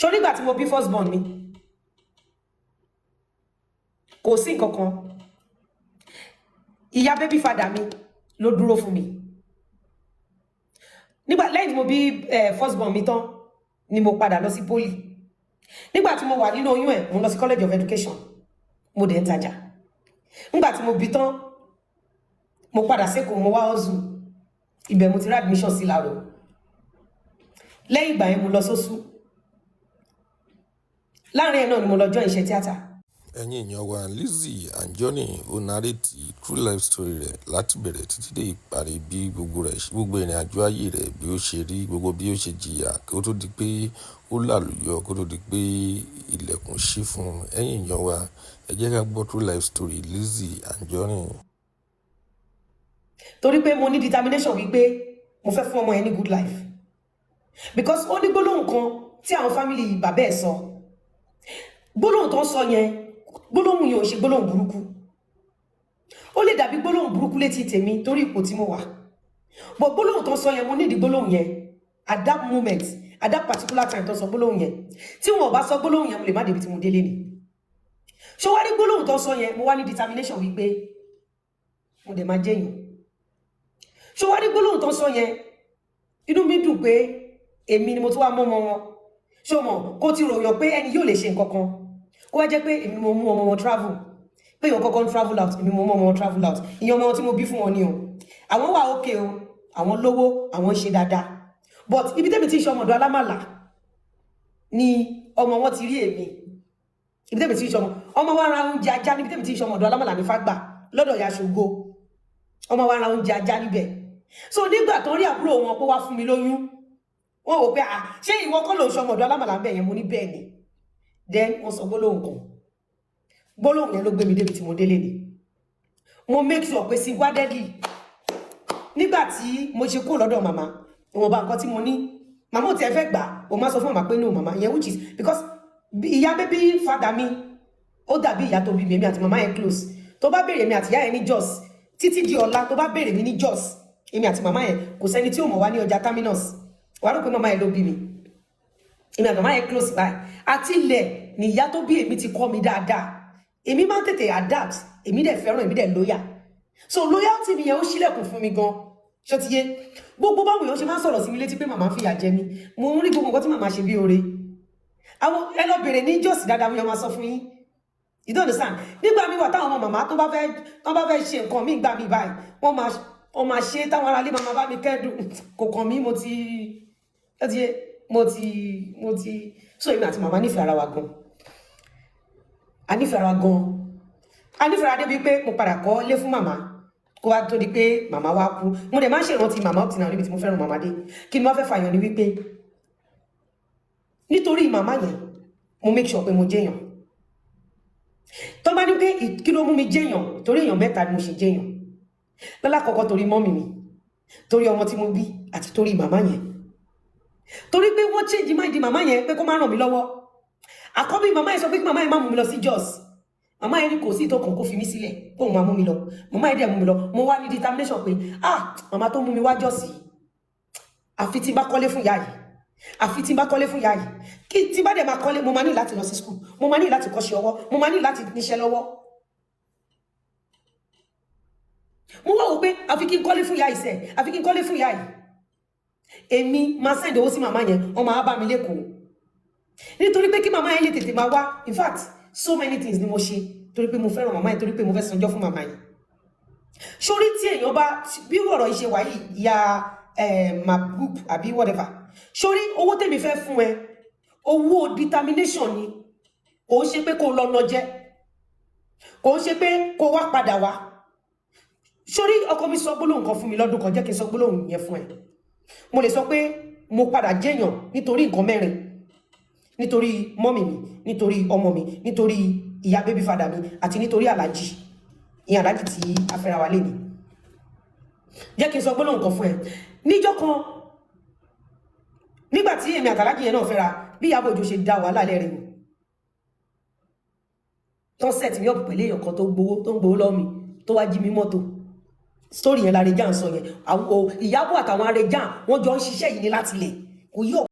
Ṣó nígbà tí mo bí first born mi, kò sí nǹkan kan. Ìyá baby father mi ló dúró fún mi nígbà lẹ́yìn tí mo bí first born mi tán ni mo padà lọ sí poly. Nígbà tí mo wà nínú oyún ẹ̀, mo lọ sí College of Education, mo dẹ̀ ń tajà. Nígbà tí mo bí tán, mo padà sékòó, mo wá hustle. Ibẹ̀ mo ti rí admission sí Ìlaró. Lẹ́yìn ìgbà yẹn, mo lọ sósù. Láàrin ẹ̀ náà ni mo lọ join iṣẹ́ tíátà. Ẹ̀yin èèyàn wa, Lizzy Anjorin ó narrate true life story rẹ̀ láti bẹ̀rẹ̀ títí dé ìparí, bí gbogbo rẹ̀, gbogbo ìrìn àjò ayé rẹ̀ bí ó ṣe rí, gbogbo bí ó ṣe jìyà kó tó di pé ó làlùyọ, kó tó di pé ilẹ̀kùn ṣí fún un. Ẹ̀yin èèyàn wa, ẹ jẹ́ ká gbọ́ true life story Lizzy Anjorin. Torí pé mo ní determination wípé mo fẹ́ fún ọmọ yẹn ní good life, because ó ní gbólóhùn kan tí àwọn family bàbá ẹ̀ sọ. Gbólóhùn tó ń sọ yẹn, gbólóhùn yẹn ò ṣe gbólóhùn burúkú. Ó lè dàbí gbólóhùn burúkú létí tèmi torí ipò tí mo wà, but gbólóhùn tó ń sọ yẹn, mo nídìí gbólóhùn yẹn at that moment, at that particular time tó sọ gbólóhùn yẹn. Tí wọn ò bá sọ gbólóhùn yẹn, mo lè má débi tí mo délé ni. Ṣé wá rí gbólóhùn tó sọ yẹn, mo wá ní determination wípé mo dẹ̀ máa jẹ́yàn. Ṣé wá rí gbólóhùn tó sọ yẹn, inú mi dùn pé èmi ni mo tún wá mọ́ ọmọ wọn. Ṣé o mọ̀ kó ti ròyàn pé ẹni yóò lè ṣe nǹkan kan, kó wá jẹ́ pé èmi mo mú ọmọ wọn travel, pé ìwọ kọ́kọ́ ń travel out, èmi mo mú ọmọ wọn travel out? Ìyẹn ọmọ wọn tí mo bí fún wọn ni o. Àwọn wà ókè o, àwọn lówó, àwọn ṣe dáadáa, but ibi tẹ́mi ti ń ṣe ọmọdé alámàlà ni ọmọ wọn ti rí èmi. Ibi tẹ́mi ti ń ṣe ọmọ, ọmọ wa ra oúnjẹ ajá níbi tẹ́mi ti ń ṣe ọmọdé alámàlà ní Fágbà lọ́dọ̀ ìyá Ṣògo. Ọmọ wa ra oúnjẹ ajá níbẹ̀. So nígbà tó rí àbúrò wọn pé wá fún mi lóyún, wọ́n wò pé, "Ah, ṣé ìwọ kọ́ ló ń ṣọmọdé alámàlà ń bẹ̀ yẹn?" Mo ní bẹ́ẹ̀ ni. Then wọ́n sọ gbólóhùn kan. Gbólóhùn yẹn ló gbé mi débi tí mo délé ni. Mo make sure pé single-handedly, nígbà tí mo ṣe kúrò lọ́dọ̀ màmá, ìwọ̀nba nǹkan tí mo ní, màmá ò tiẹ̀ fẹ́ gbà. Mo máa sọ fún màmá pé no, màmá yẹn, which is because ìyá baby father mi, ó dàbí ìyá tó bí mi. Èmi àti màmá yẹn close. Tó bá béèrè mi àti ìyá yẹn ní Jos títí di ọ̀la, tó bá béèrè mi ní Jos, èmi àti màmá yẹn, kò sẹ́ni tí ò mọ̀ wá ní ọjà Terminus, wàá rò pé màmá yẹn ló bí mi. Èmi àti màmá yẹn close báyìí. Àti ilẹ̀ ni ìyá tó bí èmi ti kọ́ mi dáadáa. Èmi máa ń tètè adapt, èmi dẹ̀ fẹ́ràn, èmi dẹ̀ loyal. So loyalty mi yẹn, ó ṣílẹ̀kùn fún mi gan. Ṣó ti yé? Gbogbo báwọn èèyàn ṣe máa ń sọ̀rọ̀ sí mi létí pé màmá ń fìyà jẹ mí, mo ń rí gbogbo nǹkan tí màmá ṣe bí oore. Àwọn ẹ lọ bèrè ní Jọ́sì dáadáa, wọn yẹn máa sọ fún yín. You don't understand? Nígbà míì wà táwọn ọmọ màmá tó bá fẹ́ ṣe nǹkan míì gbà mí báyìí, wọ́n máa ṣe táwọn aráalé máa bá mi kẹ́dùn. Kò kàn mí. Mo ti, ó ti yé, mo ti. So èmi àti màmá nífẹ̀ẹ́ ara wa gan. A nífẹ̀ẹ́ ara wa gan. A nífẹ̀ẹ́ ara débi pé mo padà kọ́ lé fún màmá kó wá tó di pé màmá wa kú. Mo dẹ̀ máa ń ṣèrántí màmá up till now níbi tí mo fẹ́ràn màmá dé. Kí ni wọ́n fẹ́ fàyàn ni wípé nítorí màmá yẹn, mo make sure pé mo jẹ́yàn. Tó bá ní pé kí ló mú mi jẹ́yàn, torí èèyàn mẹ́ta ni mo ṣe jẹ́yàn. Lọ́lákọ̀ọ́kọ́, torí mummy mi, torí ọmọ tí mo bí, àti torí màmá yẹn, torí pé wọ́n change mind màmá yẹn pé kó má ràn mí lọ́wọ́. Àkọ́bí màmá yẹn sọ pé kí màmá yẹn má mú mi lọ sí Jos. Màmá yẹn ní kò sí ìtọ́kàn, kó fi mí sílẹ̀, kóun máa mú mi lọ. Màmá yẹn dẹ̀ mú mi lọ. Mo wá ní determination pé, ah, màmá tó mú mi wá Jos yìí, àfi tí n bá kọ́lé fún ìyá yìí, àfi tí n bá kọ́lé fún ìyá yìí. Kí tí bá dẹ̀ máa kọ́lé, mo máa ní láti lọ sí school, mo máa ní láti kọ́ṣẹ́ ọwọ́, mo máa ní láti níṣẹ́ lọ́wọ́. Mo wá wò pé àfi kí n kọ́lé fún ìyá yìí sẹ́, àfi kí n kọ́lé fún ìyá yìí. Èmi máa send owó sí màmá yẹn, wọ́n máa bá mi lẹ́kọ̀ọ́, nítorí pé kí màmá yẹn lè tètè máa wá. In fact, so many things ni mo ṣe torí pé mo fẹ́ràn màmá yẹn, torí pé mo fẹ́ sanjọ́ fún màmá yẹn. Sórí tí èèyàn bá bí ọ̀rọ̀ yìí ṣe wà yìí, ìyá Mabub àbí whatever, sórí owó tèmi fẹ́ fún ẹ, owó determination ni. Kò ń ṣe pé kó lọ nà jẹ, kò ń ṣe pé kó wá padà wá. Sórí ọkọ mi sọ gbólóhùn kan fún mi lọ́dún kan, jẹ́ kí n sọ gbólóhùn yẹn fún ẹ. Mo lè sọ pé mo padà jẹ́yàn nítorí nǹkan mẹ́rin: nítorí mummy mi, nítorí ọmọ mi, nítorí ìyá baby father mi, àti nítorí alájì, ìyẹn alájì tí a fẹ́ra wa lé ní. Jẹ́ kí n sọ gbólóhùn kan fún ẹ. Níjọ́ kan, nígbà tí èmi àtàlájì yẹn náà fẹ́ra, bí Ìyábọ̀ Òjó ṣe dá wàhálà lẹ́rìn tó set mi up pẹ̀lú èèyàn kan tó gbowó, tó ń gbowó lọ́wọ́ mi, tó wá jí mi mọ́tò. Story yẹn l'Arejan sọ yẹn. Àwọn Ìyábọ̀ àtàwọn Arejan, wọ́n jọ ń ṣiṣẹ́ yìí ní láti lẹ̀ kò yí.